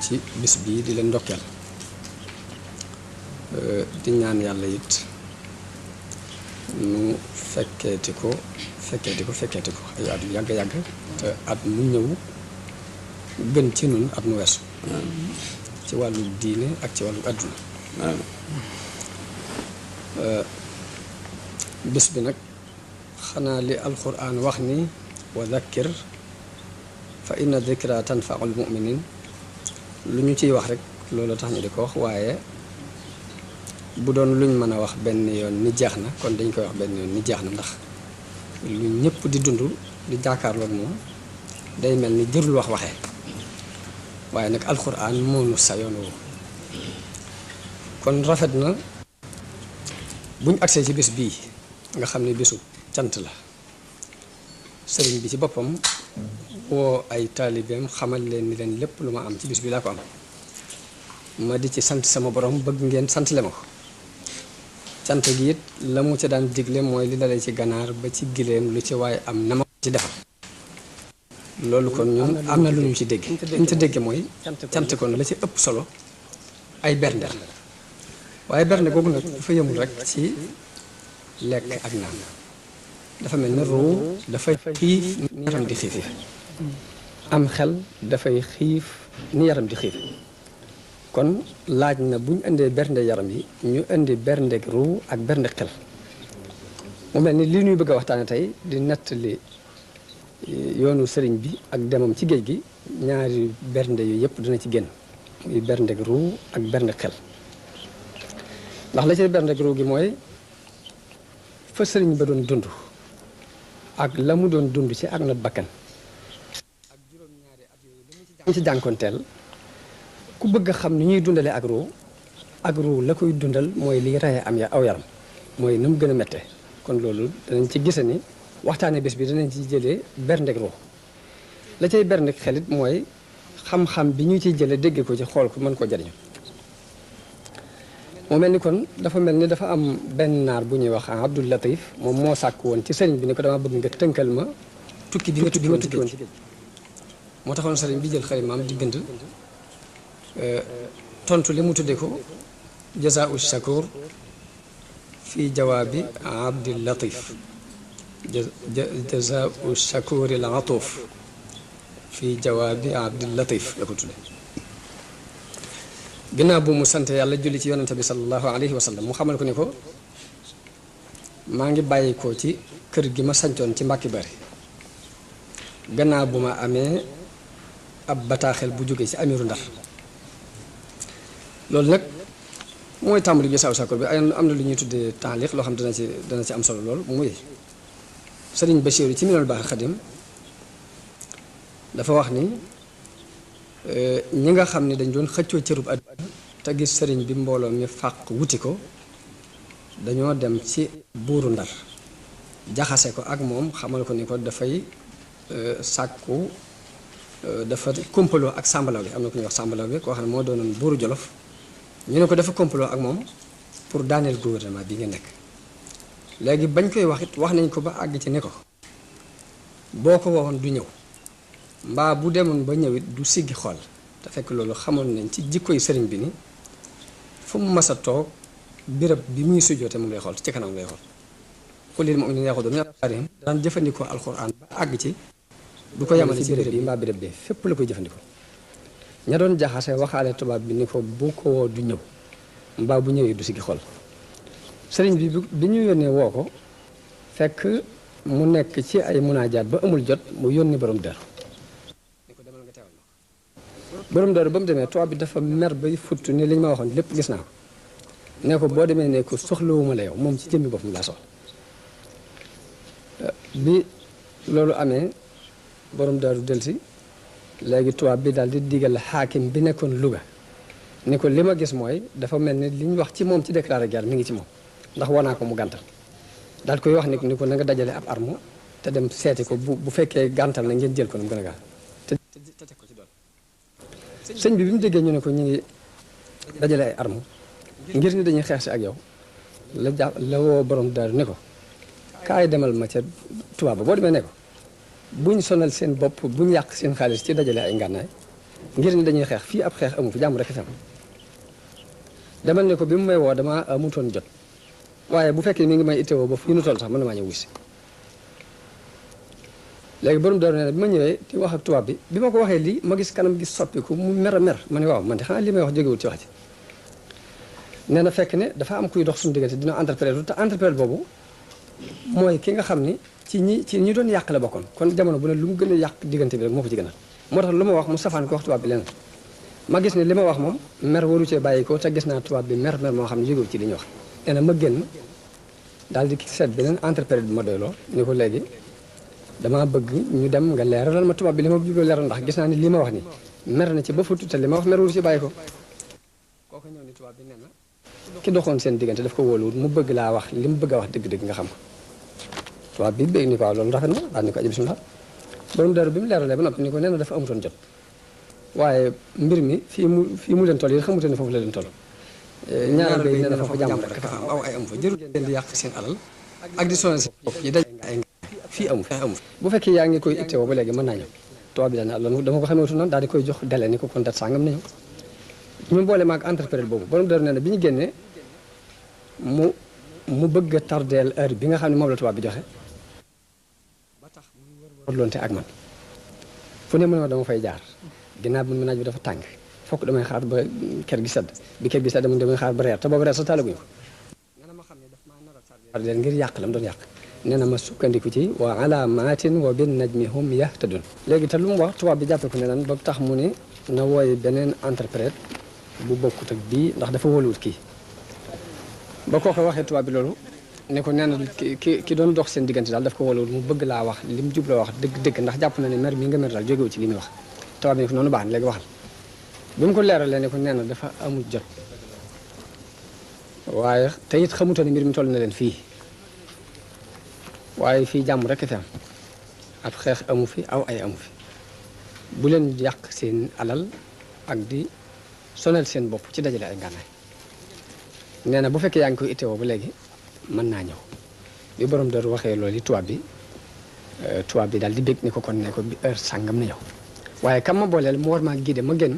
ci bis bii di leen ndokkeel di ñaan yàlla it nu fekkeeti ko ay at yu yàgg te at mu ñëw gën ci nun at mu weesu ci wàllu diine ak ci wàllu àdduna bis bi nag xanaa li alquran wax ni wa dhakkir fa inna dhikra tanfaul muminin lu ñu ciy wax rek loolu tax ñu di ko wax waaye bu doon luñ mën a wax benn yoon ni jeex na kon dañ koy wax benn yoon ni jeex na ndax lu ñëpp di dund di jàkkaarloog moom day mel ni jërul waxee waaye nag alquran moonu sa yoon woo kon rafet na buñ agsee ci bis bii nga xam ne bisu cant la sëriñ bi ci boppam woo ay taalibeem xamal leen ni leen lépp lu ma am ci bis bi laa ko am ma di ci sant sama borom bëgg ngeen sant le ma ko cant gi it la mu ca daan digle mooy li dalee ci ganaar ba ci gileem lu ci waaye am na ma ci defal loolu kon ñun am na lu ñu ci dégg li ñu ci dégg mooy cant kon la ci ëpp solo ay bernde waaye bernde googu nag dafa yëmul rek ci lekk ak naan dafa mel ne ruu dafay xiif ni yaram di xiif am xel dafay xiif ni yaram di xiif kon laaj na bu ñu indee bernde yaram yi ñu indi bernde ruu ak bernde xel mu mel ni li ñuy bëgg a waxtaane tey di nettali yoonu sëriñ bi ak demam ci géej gi ñaari bernde yu yëpp dina ci génn muy bernde ruu ak bernde xel ndax la ci bernde ruu gi mooy fa sëriñ ba doon dund ak la mu doon dund ci ak not bakkan ak juróom-ñaari at yooyu li mu ci jànkoonteel ku bëgg a xam ni ñuy dundalee ak ruu la koy dundal mooy liy reye am aw yaram mooy na mu gën a méttee kon loolu danañ ci gise ni waxtaane bés bi danañ ci jëlee berndeg ruu la cay berndeg xelit mooy xam-xam bi ñu ciy jëlee dégg ko ci xool ko mën koo jariñu mu mel ni kon dafa mel ni dafa am benn naar bu ñuy wax Abdul Latif moom moo sàkk woon ci sëriñ bi ni ko dama bëgg nga tënkal ma tukki bi nga tukki woon ci géej moo taxoon sëriñ bi jël xalimaam di bind tontu li mu tudde ko jazaa'u shakur fi jawaabi Abdul Latif jazaa'u shakuri al atuf fi jawaabi Abdul Latif la ko tudde ginnaaw bu mu sant yàlla julli ci yonente bi sallallahu alayhi wa sallam mu xamal ko ni ko maa ngi bàyyi ko ci kër gi ma sancoon ci Mbàkke Bari gannaaw bu ma amee ab bataaxel bu jóge ci amiru Ndar loolu nag mooy tàmbali bi saw-sakoor bi am na lu ñuy tuddee taaliq loo xam dana ci am solo lool muy Sëriñ Basiiru ci Minanul Baaxil Xadim dafa wax ni ñi nga xam ne dañ doon xëccoo cërub àdduna te gis sëriñ bi mbooloo mi fàq wuti ko dañoo dem ci buuru Ndar jaxase ko ak moom xamal ko ni ko dafay sàkku dafa kompaloo ak sàmbalaw bi am na ku ñuy wax sàmbalaw bi koo xam ne moo doonoon buuru Jolof ñu ne ko dafa kompaloo ak moom pour daaneel gouvernement bi nga nekk léegi bañ koy wax it wax nañ ko ba àgg ci ne ko boo ko waxoon du ñëw mbaa bu demoon ba ñëwit du siggi xool te fekk loolu xamoon nañ ci jikkoy sëriñ bi ni fu mu mas a toog béréb bi muy sujjoote moom lay xool ci kanam lay xool xulil moom ni yaxudu min absaarihim daan jëfandikoo alxuraan ba àgg ci du ko yamale ci béréb bi mbaa béréb bi fépp la koy jëfandikoo ña doon jaxase waxaale tubaab bi ni ko bu ko woo du ñëw mbaa bu ñëwee du siggi xool sëriñ bi ñu yónnee woo ko fekk mu nekk ci ay munaajaat ba amul jot mu yónni borom dër borom dër ba mu demee tubaab bi dafa mer bay futt ni li ñu ma waxoon lépp gis naa ko ne ko boo demee ne ko soxlawuma la yow moom ci jëmmi boppam laa soxla bi loolu amee borom daaru delsi léegi tubaab bi daal di digal xaakim bi nekkoon Louga ni ko li ma gis mooy dafa mel ni li ñu wax ci moom ci déclaré guerre mi ngi ci moom ndax wanaa ko mu gàntal daal koy wax ni ko na nga dajale ab arme te dem seeti ko bu fekkee gàntal na ngeen jël ko nu mu gën a gaaw te teg ko ci doon sëñ bi mu déggee ñu ne ko ñu ngi dajale ay arme ngir ni dañuy xeex si ak yow la woo borom daaru ni ko kaay demal ma ca tubaab ba boo demee ne ko buñ sonal seen bopp buñ yàq seen xaalis ci dajale ay ngànnaay ngir ni dañuy xeex fii ab xeex amu fi jàmm rek fi am demal ne ko bi mu may woo dama amutoon jot waaye bu fekkee mi ngi may itteewoo ba fu ñu toll sax mën na maa ñëw wusi léegi borom Daaru nee na bi ma ñëwee di wax ak tubaab bi ma ko waxee lii ma gis kanam gis soppiku mu mer a mer ma ne waaw man de xanaa li may wax jógewul ci wax ci nee na fekk ne dafa am kuy dox suñu diggante dina interprète te interprète boobu mooy ki nga xam ni ci ñi doon yàq la bokkoon kon jamono bu ne lu mu gën a yàq diggante bi rek moo ko ci gënal moo tax lu ma wax mu safaan ko wax tubaab bi leneen ma gis ne li ma wax moom mer waru cee bàyyi ko te gis naa tubaab bi mer moo xam ne jógewul ci li ñu wax nee na ma génn daal di seet beneen interprète bi ma doyloo ni ko léegi damaa bëgg ñu dem nga leeralal ma tubaab bi li ma bëgg leeral ndax gis naa ni li ma wax ni mer na ci ba futu te li ma wax mer waru ci bàyyi ko kooku ñëw ni tubaab bi nee na ki doxoon seen diggante daf ko wóoluwut mu bëgg laa wax li mu bëgg a wax dëgg-dëgg nga xam ko tubaab bi bég ni ko waaw loolu rafet na daal ni ko aji bismillah borom Daaru bi mu leeralee ba noppi ni ko nee na dafa amutoon jot waaye mbir mi fii mu leen toll yi xamutoon ne foofu la leen toll ñaareel bay nee na foofu jàmm rek dafa am aw ay amu fa jërul leen di yàq seen alal ak di sonal seen bopp yi daj ay fii amu bu fekkee yaa ngi koy ittewoo ba léegi mën naa ñëw tubaab bi daal ne loolu dama ko xamewutu noonu daal di koy jox dele ni ko kon dat sàngam na ñëw ñu boole maag interprète boobu borom Daaru nee na bi ñu génnee mu bëgg a tardeel heure bi nga xam ne moom la tubaab bi joxe ba tax mu warloonte ak man fu ne mu ne ma dama fay jaar ginnaaw bi mu naaj bi dafa tàng fokk damay xaar ba kër gi sedd bi kër gi sedd mu damay xaar ba reer te boobu reer sa taalaguñu ko nee na ma xam ne daf maa nar a tardeel ngir yàq la mu doon yàq nee na ma sukkandiku ci wa alaamaatin wa bin najmi hum yahtadun léegi te lu mu wax tubaab bi jàppe ko ne nan ba tax mu ne na wooye beneen interprète bu bokkut ak bii ndax dafa wóoluwut kii ba kooku waxee tubaab bi loolu ne ko nee na ki doon dox seen diggante daal daf ko wóoluwut mu bëgg laa wax li mu jubloo wax dëgg-dëgg ndax jàpp na ne mer mi nga mer daal jógewu ci li muy wax tubaab bi ne ko noonu baax na léegi waxal bi mu ko leeralee ne ko nee na dafa amul jot waaye te it xamutoon ne mbir mi toll na leen fii waaye fii jàmm rek fi am ab xeex amu fi aw ay amu fi bu leen yàq seen alal ak di sonal seen bopp ci dajale ay ngànnaay nee na bu fekkee yaa ngi koy itteewoo ba léegi mën naa ñëw bi borom Daaru waxee loolu yi tubaab bi daal di bég ni ko kon ne ko heure sàngam na ñëw waaye kam ma booleel mu war maa gide ma génn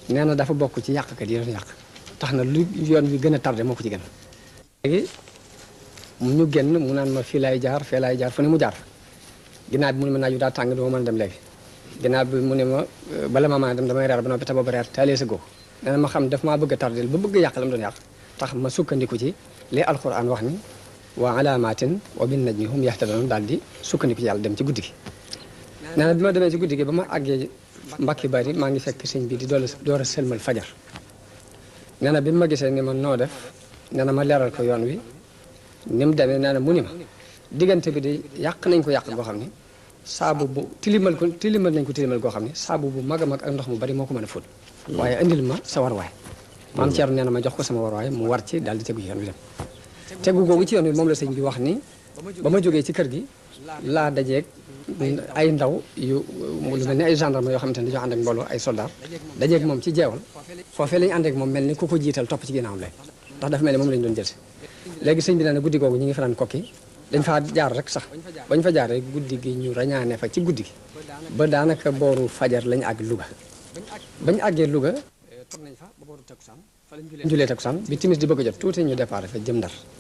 nee na dafa bokk ci yàqkat yi doon yàq tax na lu yoon wi gën a tardé moo ko ci gën léegi ñu génn mu naan ma fii laay jaar fee laay jaar fu ne mu jaar ginnaaw bi mu ne ma naaju daa tàng duma mën a dem léegi ginnaaw bi mu ne ma bala ma mën a dem damay reer ba noppi te booba reer taalee sa góo nee na ma xam daf maa bëgg a tardé ba bëgg a yàq la mu doon yàq tax ma sukkandiku ci li alquran wax ni wa alaamatin wa bin najmi hum yahtadun daal di sukkandiku ci yàlla dem ci guddi gi nee na bi ma demee ci guddi gi ba ma àggee Mbàkke Bari maa ngi fekk sëñ bi di door a sëlmal fajar nee na bi ma gisee ni ma noo def nee na ma leeral ko yoon wi ni mu demee nee na mu ni ma diggante bi di yàq nañ ko yàq goo xam ni saabu bu tilimal nañ ko tilimal goo xam ni saabu bu mag a mag ak ndox mu bari moo ko mën a fóot waaye andil ma sa warwaay maam Thierno nee na ma jox ko sama warwaay mu war ci daal di tegu ci yoon wi dem tegu googu ci yoon wi moom la sëñ bi wax ni ba ma jógee ci kër gi laa dajeeg ay ndaw yu lu mel ni ay gendarme yoo xamante ne dañoo ànd ak mbooloo ay soldat dajeeg moom ci jeewal foofee lañu ànd ak moom mel ni ku ko jiital topp ci ginnaawam lay ndax dafa mel ni moom lañu doon jël si léegi sëñ bi nee na guddi googu ñu ngi fanaan kokki dañ faa jaar rek sax bañ fa jaar rek guddi gi ñu rañaane fa ci guddi gi ba daanaka booru fajar lañ àgg Louga bañ àggee Louga toog nañ fa ba booru takkusaan fa lañ julee takkusaan bi timis di bëgg a jot tuuti ñu départ fa jëm Ndar